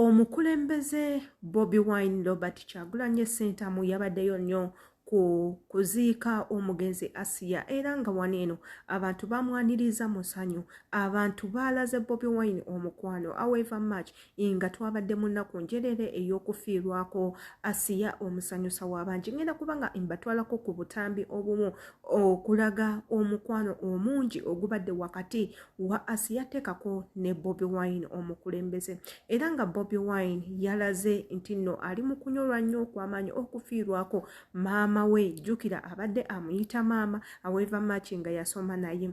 Omukulembeze Bobi Wine Robert Kyagulanyi Ssentamu yabaddeyo nnyo ku kuziika omugenzi Asiya era nga wano eno abantu bamwaniriza mu ssanyu. Abantu baalaze Bobi Wine omukwano however much nga twabadde mu nnaku njereere ey'okufiirwako Asiya omusanyusa w'abangi. Ngenda kuba nga mbatwalako ku butambi obumu okulaga omukwano omungi ogubadde wakati wa Asiya Tekako ne Bobi Wine omukulembeze era nga Bobi Wine yalaze nti nno ali mu kunyolwa nnyo okw'amaanyi okufiirwako maama we. Jjukira abadde amuyita maama aweeva March nga yasoma naye.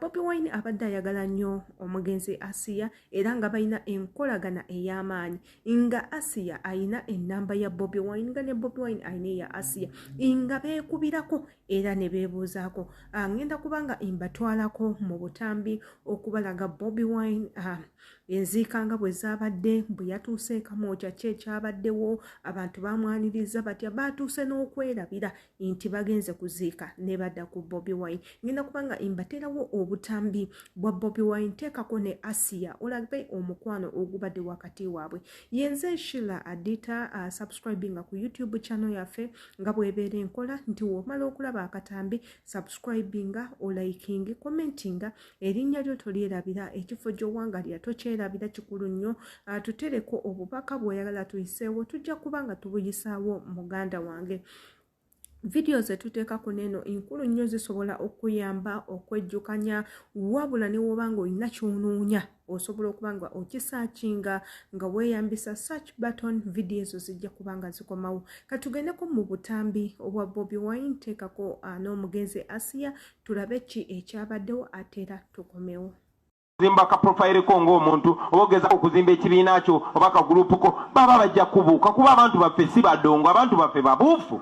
Bobi Wine abadde ayagala nnyo omugenzi Asiya era nga balina enkolagana ey'amaanyi nga Asiya alina ennamba ya Bobi Wine nga ne Bobi Wine alina eya Asiya nga beekubirako era ne beebuuzaako. Ngenda kuba nga mbatwalako mu butambi okubalaga Bobi Wine enziika nga bwe zaabadde, bwe yatuuse e Kamwokya ki ekyabaddewo, abantu bamwaniriza batya, baatuuse n'okwerabira nti bagenze kuziika ne badda ku Bobi Wine. Ngenda kuba nga mbateerawo obutambi bwa Bobi Wine, teekako ne Asiya olabe omukwano ogubadde wakati waabwe. Yenze Sheila Adita, subscribinga ku YouTube channel yaffe nga bw'ebeera enkola nti w'omala okulaba akatambi subscribinga, olikinge, commentinga, erinnya lyo tolyerabira, ekifo gy'owangalira tokyerabira, kikulu nnyo. Tutereko obubaka bw'oyagala tuyiseewo, tujja kuba nga tubuyisaawo muganda wange. Vidiyo ze tuteeka kuno eno nkulu nnyo, zisobola okuyamba okwejjukanya, wabula ne w'oba ng'olina ky'onoonya osobola okuba nga okisaakinga nga weeyambisa search button, vidiyo ezo zijja kuba nga zikomawo. Katugendeko mu butambi obwa Bobi Wine, teekako n'omugenzi Asiya, tulabe ki ekyabaddewo ate era tukomewo. Zimba ka profile ko ng'omuntu oba ogezaako okuzimba ekibiina kyo oba ka group ko, baba bajja kubuuka kuba abantu baffe si badongo, abantu baffe babuufu.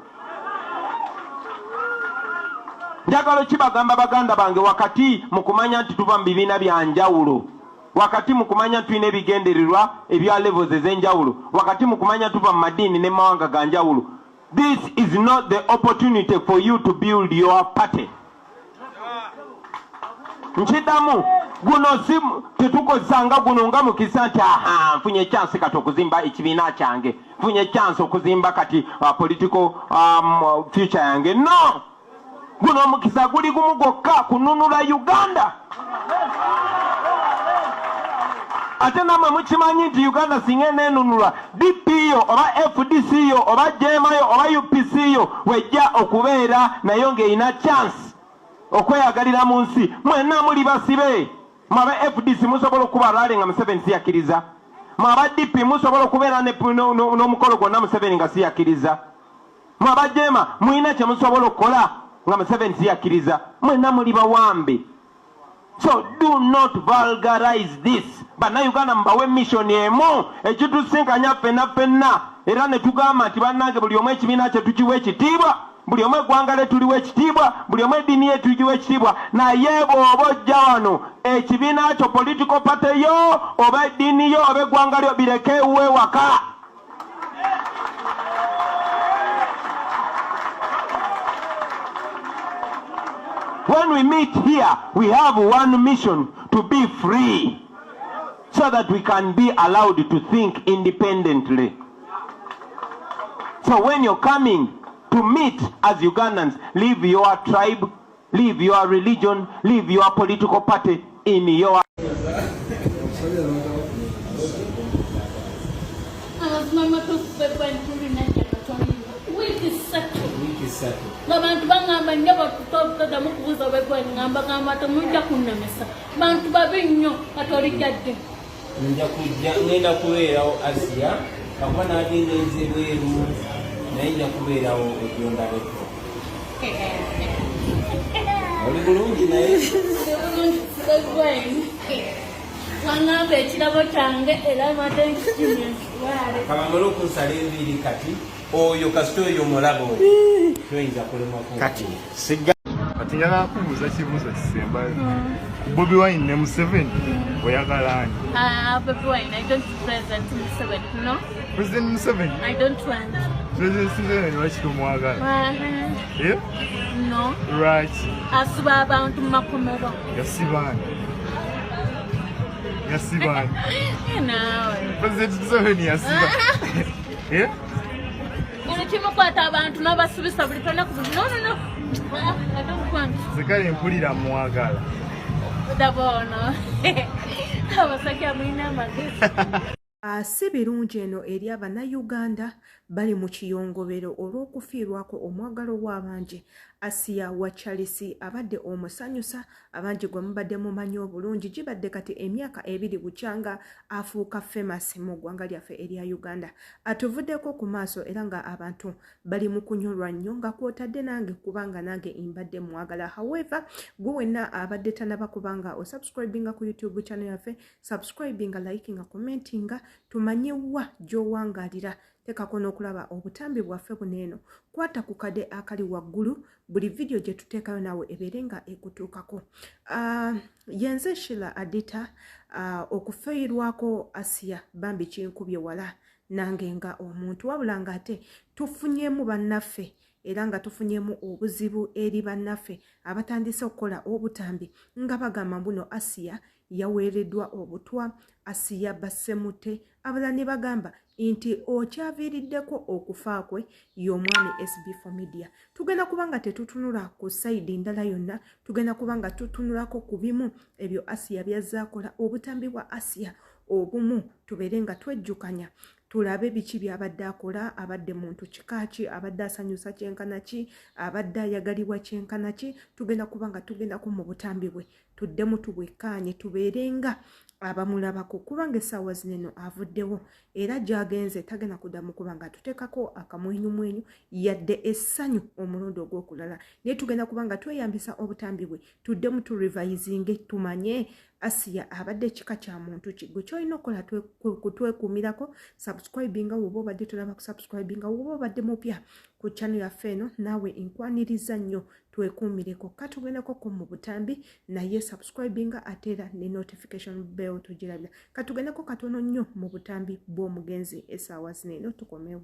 Njagala okibagamba baganda bange, wakati mu kumanya nti tuva mu bibiina bya njawulo, wakati mu kumanya nti tulina ebigendererwa ebya levels ez'enjawulo, wakati mu kumanya tuva mu madiini ne mawanga ga njawulo, this is not the opportunity for you to build your party. Nkiddamu, guno si tetukozesanga guno nga mukisa nti aha, nfunye chance kati okuzimba ekibiina kyange, nfunye chance okuzimba kati political future yange. No, guno omukisa guli gumu gwokka, kununula Uganda. Ate nammwe mukimanyi nti Uganda singa eneenunulwa, DP yo oba FDC yo oba JEEMA yo oba UPC yo wejja okubeera nayo ng'erina chance okweyagalira mu nsi, mwenna muli basibe. Mwe aba FDC musobola okuba rally nga Museveni siyakkiriza, mwe aba DP musobola okubeera n'omukolo gwonna Museveni nga siyakkiriza, mwe aba JEEMA mulina kye musobola okukola nga Museveni siyakkiriza. Mwenna muli bawambe. So do not vulgarize this. Bannayuganda mubawe mission emu ekitusinkanya ffenna ffenna, era ne tugamba nti bannange, buli omu ekibiina kye tukiwa ekitiibwa, buli omu eggwanga lye tuliwa ekitiibwa, buli omu eddiini ye tugiwa ekitiibwa, naye bw'oba ojja wano ekibiina kyo, political party yo oba eddiini yo oba eggwanga lyo bireke ewuwe waka. When we meet here, we have one mission: to be free so that we can be allowed to think independently. So when you're coming to meet as Ugandans, leave your tribe, leave your religion, leave your political party in your Amazima amatuufu, bwe tulina gyakatoliwo wiiki 3. Wiiki 3. Ng'abantu baŋŋamba nnyo toddamu kubuuza bwegwe ŋŋamba gamba temujja kunnemesa, bantu babi nnyo. Katolijjadde. Nja kujja, ngenda kubeerawo Asiya, kakuba nagengenze bweru, naye nja kubeerawo ojondabeko. Oli bulungi naye? Bulungi bwegwe waŋŋamba ekirabo kyange era mbadde nkikimye nkitwale. Kabamale okunsala enviiri kati oyo kasita oyo omulaba oyo toyinza kulemako. Kati siga. Kati njagala kubuuza kibuuzo kisembayo. Ku Bobi Wine ne Museveni, oyagala ani? Bobi Wine, I don't President Museveni, no. President Museveni? I don't want. President Museveni lwaki tomwagala? Eh? No. Lwaki? Asiba abantu mu makomero. Yasibaani? Yasiba Naawe. President Museveni yasiba. Eh? Buli kimukwata abantu n'abasubisa buli lunaku buli no no no. Ah, I don't want. Nze kale mpulira mwagala. Ndaba ono. Abasajja mulina amagezi. Si birungi eno eri Abannayuganda bali mu kiyongobero olw'okufiirwako omwagalwa w'abangi Asiya wa Charles abadde omusanyusa abangi gwe mubadde mumanyi obulungi. Gibadde kati emyaka 2 bukyanga afuuka famous mu ggwanga lyaffe erya Uganda. Atuvuddeko ku maaso era nga abantu bali mu kunyolwa nnyo nga kwotadde nange kubanga nange mbadde mwagala. However, gwe wenna abadde tanaba kubanga osubscribinga ku YouTube channel yaffe, subscribinga, likinga, commentinga, tumanye wa gy'owangalira. Teekako n'okulaba obutambi bwaffe buno eno, kwata ku kade akali waggulu, buli vidiyo gye tuteekayo naawe ebeere nga ekutuukako. Yenze Shila Adita. Okufiirwako Asiya bambi kinkubye wala nange nga omuntu, wabula ng'ate tufunyemu bannaffe era nga tufunyemu obuzibu eri bannaffe abatandise okukola obutambi nga bagamba mbuno Asiya yaweereddwa obutwa, Asiya bassemute, abalala ne bagamba nti okyaviiriddeko okufa kwe y'omwami SB4 Media. Tugenda kuba nga tetutunula ku side ndala yonna, tugenda kuba nga tutunulako ku bimu ebyo Asiya byazze akola, obutambi bwa Asiya obumu, tubeere nga twejjukanya, tulabe biki byabadde akola, abadde muntu kika ki, abadde asanyusa kyenkana ki, abadde ayagalibwa kyenkana ki. Tugenda kuba nga tugendako mu butambi bwe, tuddemu tubwekkaanye, tubeere nga abamulabako, kubanga essaawa zino eno avuddewo era gy'agenze tagenda kuddamu kuba nga atuteekako akamwenyumwenyu yadde essanyu omulundi ogw'okulala. Naye tugenda kuba nga tweyambisa obutambi bwe, tuddemu turevisinge, tumanye Asiya abadde kika kya muntu ki. Gwe kyolina okukola kutwekuumirako, subscribinga woba obadde tolaba kusubscribinga, woba obadde mupya ku channel yaffe eno, naawe nkwaniriza nnyo, twekuumireko. Katugendeko mu butambi, naye subscribinga ate era ne notification bell togirabira. Katugendeko katono nnyo mu butambi bw'omugenzi essaawa zino eno, tukomewo.